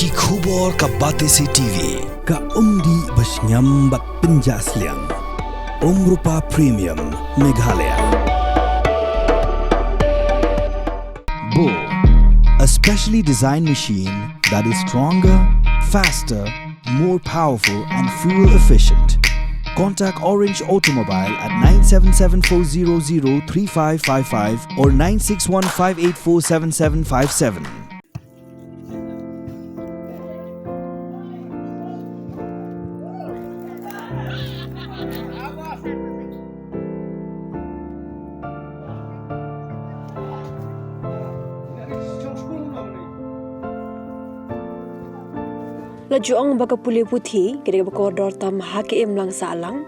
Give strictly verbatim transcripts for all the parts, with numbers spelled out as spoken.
Ki khubor ka Batesi T V, ka umdih ba shngiam bad pynjah sliang. Umrupa Premium, Meghalaya. Bo, a specially designed machine that is stronger, faster, more powerful and fuel efficient. Contact Orange Automobile at nine seven seven four zero zero three five five five or nine six one five eight four seven seven five seven. La ju ong ba ka pule puthi ka dei kaba kordor tam ha ka imlang sahlang.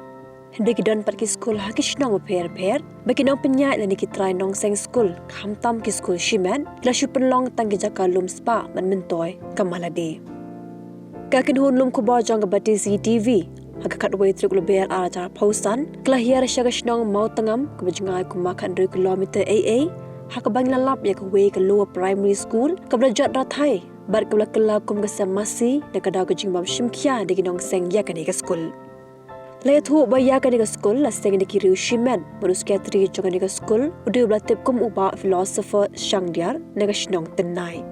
Hynrei ki don pat ki skul ha ki shnong bapher bapher ba ki nongpynïaid lane ki trai nongseng skul, khamtam ki skul shimet, ki la shu pynlong tang ki jaka lum spah ban myntoi kam lade. Ka kynhun lum khubor jong ka Batesi T V ha ka khatwei tarik u Lber ar hajar arphew san ka la hiar sha ka shnong Mawtangam kaba jngai kumba khathynriew kilometer ei ei ha kaba ngi la lap ïa kawei ka lower primary school kaba la jot rathai bad kaba la kylla kum ka sem masi na ka daw ka jingbym shim khia da ki nongseng ïa kane ka skul. La ïathuh ba ïa kane ka skul la seng da ki riew shimet bad u secretary jong kane ka skul u dei uba la tip kum u Bah Philosopher Shangdiar na ka shnong Tynnai.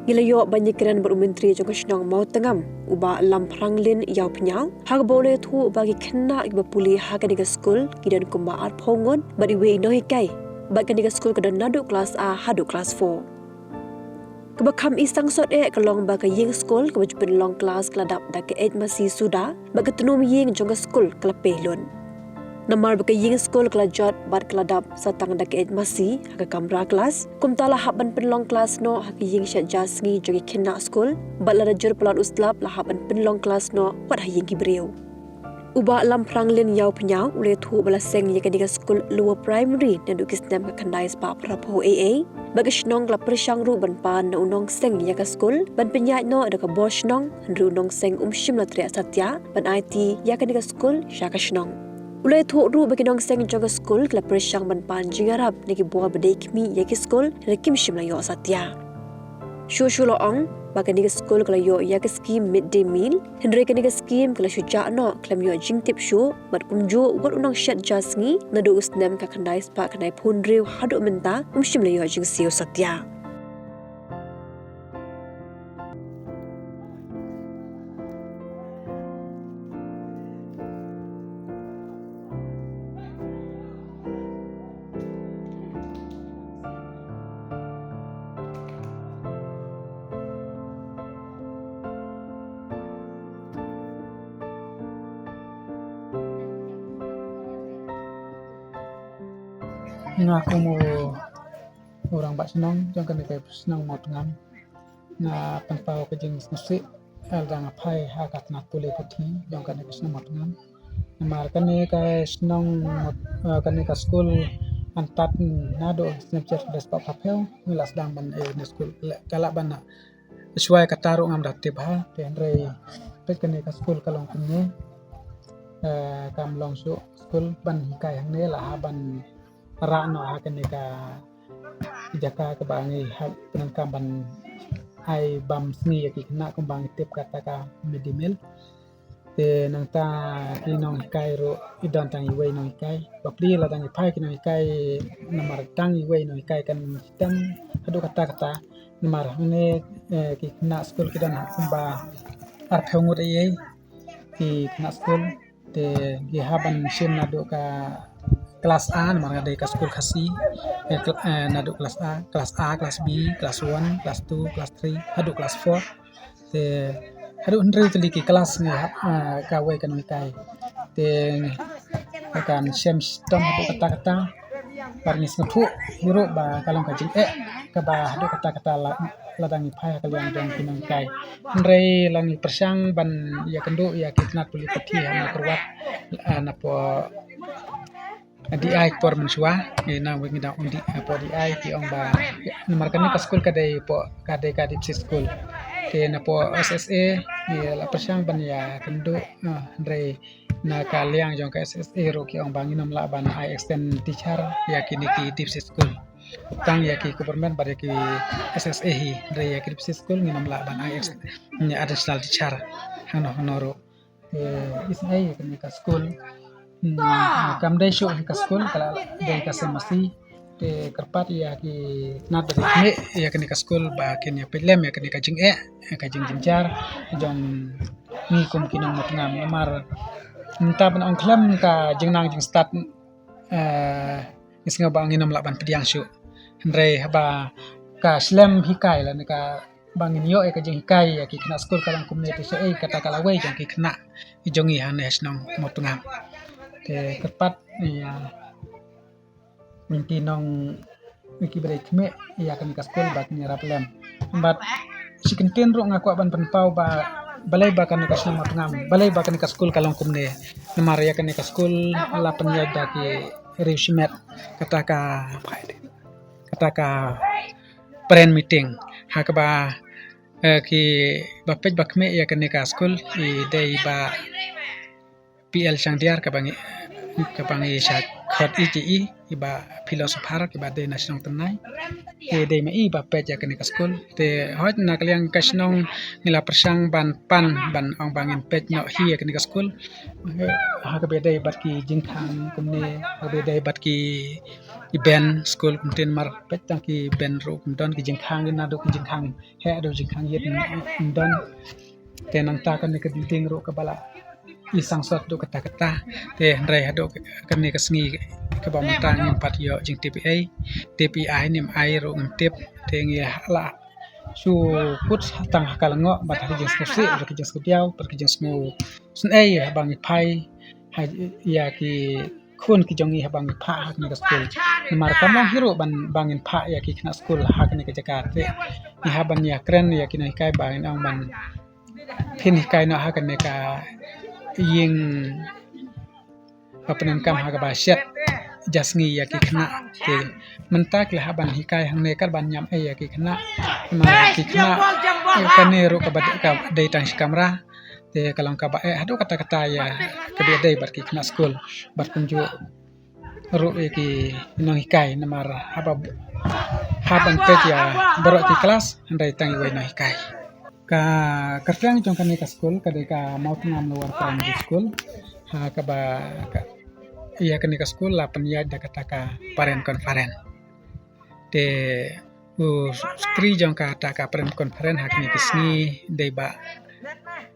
Ngi la ïoh ban ïakren bad u myntri jong ka shnong Mawtangam, u Bah Lamphrang Lin Ïawphniaw, ha kaba u la ïathuh ba ki khynnah kiba pule ha kane ka skul ki don kumba arphew ngut bad iwei i nonghikai, bad kane ka skul ka don naduh klas A haduh klas four. Kaba kham i sangsot eh ka long ba ka ïing skul kaba ju pynlong klas ka la dap da ka eit masi suda bad ka tnum ïing jong ka skul ka la pei lut. Namar ba ka ïing skul ka la jot bad ka la dap sa tang da ka eit masi ha ka kamra klas, kumta la hap ban pynlong klas noh ha ka ïing shet ja sngi jong ki khynnah skul bad lada jur palat u slap la hap ban pynlong klas noh wat ha ïing ki briew. U Bah Lamphrang Lin Ïawphniaw u la ïathuh ba la seng ïa kane ka skul lower primary naduh ki snem khatkhyndai spah phraphew ei ei bad ka shnong ka la pyrshang ruh ban pan na u nongseng ïa ka skul ban pynïaid noh da ka bor shnong, hynrei u nongseng um shym la treh satia ban aiti ïa kane ka skul sha ka shnong. U la ïathuh ruh ba ki nongseng jong ka skul ki la pyrshang ban pan jingïarap na ki bor ba dei khmih ïa ki skul hynrei kim shym la ïoh satia. Shuh shuh la ong ba kane ka skul ka la ïoh ïa ka skim mid day meal, hynrei kane ka skim ka la shu jah noh khlem ïoh jingtip shuh bad kumjuh wat u nang shet ja sngi naduh u snem khatkhyndai spah khyndaiphew hynriew haduh mynta um shym la ïoh jingsiew satia. Nga kum u, u rangbah shnong jong kane ka shnong Mawtangam, nga pynpaw ka jingsngewsih ha lada nga phai ha ka tnat pule puthi jong kane ka shnong Mawtangam. Namar kane ka shnong, eh, kane ka skul, antad naduh snem shet spah phraphew ngi la sdang ban ïa kane skul, ka lah ban shuwa kata ruh ngam da tip ha, te hynrei peit kane ka skul ka long kumne, eh, kam long shuh skul ban hikai hangne, la hap ban rah noh ha kane ka jaka kaba ngi hap pyndonkam ban ai bam sngi ïa ki khynnah kumba ngi tip kata ka mid day meal. Te nangta ki nonghikai ruh i don tang iwei nonghikai. Bapli la dang i phai ki nonghikai namar tang iwei nonghikai kan shitom haduh katta katta. Namar hangne, eh, ki khynnah skul ki don ha kumba arphew ngut ei ei ki khynnah skul. Te ki hap ban shim naduh ka klas A namar ka dei ka skul Khasi. Eh, kl-, eh, naduh klas A, klas A, klas B, klas one, klas two, klas three, haduh klas four. Te haduh hynriew tylli ki klas ngi hap, ah, kawei ka nonghikai. Te kan shem shitom haduh katta katta. Bad ngi sngewthuh hi ruh ba ka long ka jingeh kaba haduh katta katta la, la dang i phai ha ka liang jong ki nonghikai. Hynrei la ngi pyrshang ban ïakynduh ïa ki tnat pule puthi ha Mawkyrwat, ah, napoh D I por mynshuwa, ngi nang ngi dang ong D I, hapoh D I ki ong ba namar kane ka skul ka dei poh, ka dei ka deep sea school. Te napoh S S A ngi la pyrshang ban ïakynduh, eh, hynrei na ka liang jong ka S S A ruh ki ong ba ngin ym lah ban ai extend teacher ïa kine ki deep sea school. tang ïa ki government bad ïa ki S S A hi, hynrei ïa ki D P C school ngin ym lah ban ai ex-, additional teacher hangno hangno ruh. Te isynei ïa kane ka skul, hmm, kam dei shuh hi ka skul, ka la dei ka C M C. Te kyrpad ïa ki khynnah ba dei khmih ïa kane ka skul ba kin ïa peit lem ïa kane ka jingeh, ïa ka jingjynjar jong ngi kum ki nongmawtngam. Namar mynta ban ong khlem ka jingnang jingstad, eh, ngi sngew ba ngin ym lah ban pdiang shuh. Hynrei haba ka slem hikai lane ka ba ngin ïoh ïa ka jinghikai ïa ki khynnah skul ka long kumne te shaei kata ka lawei jong ki khynnah jong ngi hangne ha shnong Mawtngam. Te kyrpad ïa ki nong, ki ba dei khmih ïa kane ka skul ba kin ïarap lem. Bad shi kyntien ruh nga kwah ban pynpaw ba balei ba kane ka shnong Mawtngam, balei ba kane ka skul ka long kumne. Namar ïa kane ka skul la pynïaid da ki riew shimet, kata ka, kata ka parent meeting, ha kaba, eh, ki ba peit ba khmih ïa kane ka skul i dei i Bah P L Shangdiar kaba ngi, kaba ngi sha khot i jong i, i Bah Philo Sophar kaba dei na shnong Tynnai. Te dei ma i ba peit ïa kane ka skul. Te hooid na ka liang ka shnong ngi la pyrshang ban pan ban ong ba ngin peit noh hi ïa kane ka skul. Ha kaba dei bad ki jingkhang kumne, ha kaba dei bad ki, ki ben skul kumtien mar peit tang ki ben ruh kum don, ki jingkhang naduh ki jingkhang heh haduh jingkhang ïit ym don. Te nangta kane ka building ruh kaba la i sangsot haduh katta katta. Te hynrei haduh kane ka sngi kaba mynta ngim pat ïoh jingtip ei, tip ei ne em ei ruh ngim tip. Te ngi la shu kut tang ha ka lyngngoh bad ha ka jingsngewsih bad ka jingsngewdiaw bad ka jingsngewsynei haba ngi phai ha ïa ki khun ki jong ngi haba ngi phah ha kane ka skul. Namar kam long hi ruh ban, ba ngin phah ïa ki khynnah skul ha kane ka jaka te ngi hap ban ïakren ïa ki nonghikai ba ngin ong ban phin hikai noh ha kane ka ïing ba pyndonkam ha kaba shet ja sngi ïa ki khynnah. Te mynta ki la hap ban hikai hangne kat ban ñiam ei ïa ki khynnah. Namar ki khynnah, eh, kane ruh kaba dei tang shi kamra. Te ka long kaba eh haduh katta katta ïa kaba dei bad ki khynnah skul bad kumjuh ruh ïa ki nonghikai namar haba, hap ban peit ïa baroh ki klas hynrei tang iwei nonghikai. Ka kyrteng jong kane ka skul ka dei ka Mawtngam Lower Primary School. Ha kaba ka, ïa kane ka skul la pynïaid da kata ka parent conference. Te u secretary jong kata ka parent conference ha kine ki sngi dei Bah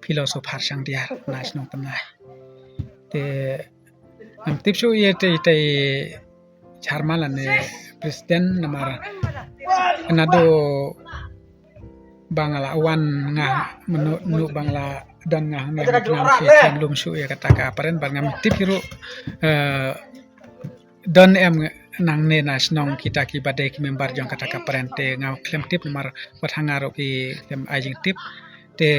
Philo Sophar Shangdiar na shnong Tynnai. Te ngam tip shuh ïa te, te chairman lane president namar naduh ba nga la wan nga mynno mynno ba nga la don nga hangne ha Mawtngam ki khlem lum shuh ïa kata ka parent bad ngam tip hi ruh, eh, don em nangne na shnong kita kiba dei ki member jong kata ka parent te nga khlem tip namar wat ha nga ruh ki khlem ai jingtip te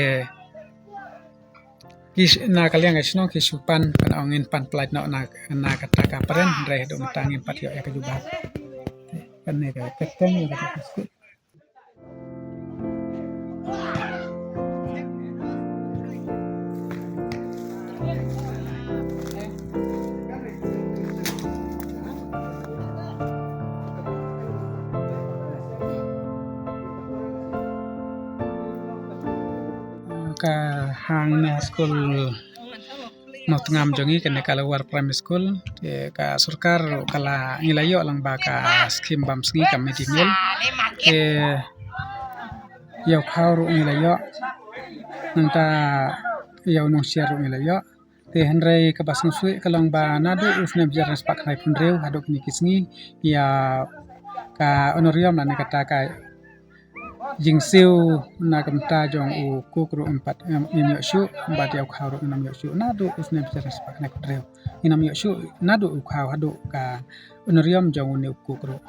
ki sh-, na ka liang ka shnong ki shu pan, pan ong ngin pan pynlait noh na, na kata ka parent hynrei haduh mynta ngim pat ïoh ïa ka jubab. Kane ka kyrteng ïa kata ka skul. Ka hangne ha skul Mawtngam jong ngi kane ka Lower Primary School, te ka sorkar ruh ka la, ngi la ïoh lang ba ka skim bam sngi ka mid day meal. Te ïa u khaw ruh ngi la ïoh. Nangta ïa u nongshare ruh ngi la ïoh. Te hynrei kaba sngewsih ka long ba naduh u snem hajar khyndai spah khyndai phew hynriew haduh kine ki sngi ïa ka honorarium lane kata ka jingsiew na ka bynta jong u cook ruh ngim pat, ngim, ngim ïoh shuh, bad ïa u khaw ruh ngim ïoh shuh naduh u snem hajar khyndai spah khyndai phew hynriew. Ngim ïoh shuh naduh u khaw haduh ka honorarium jong une u cook ruh.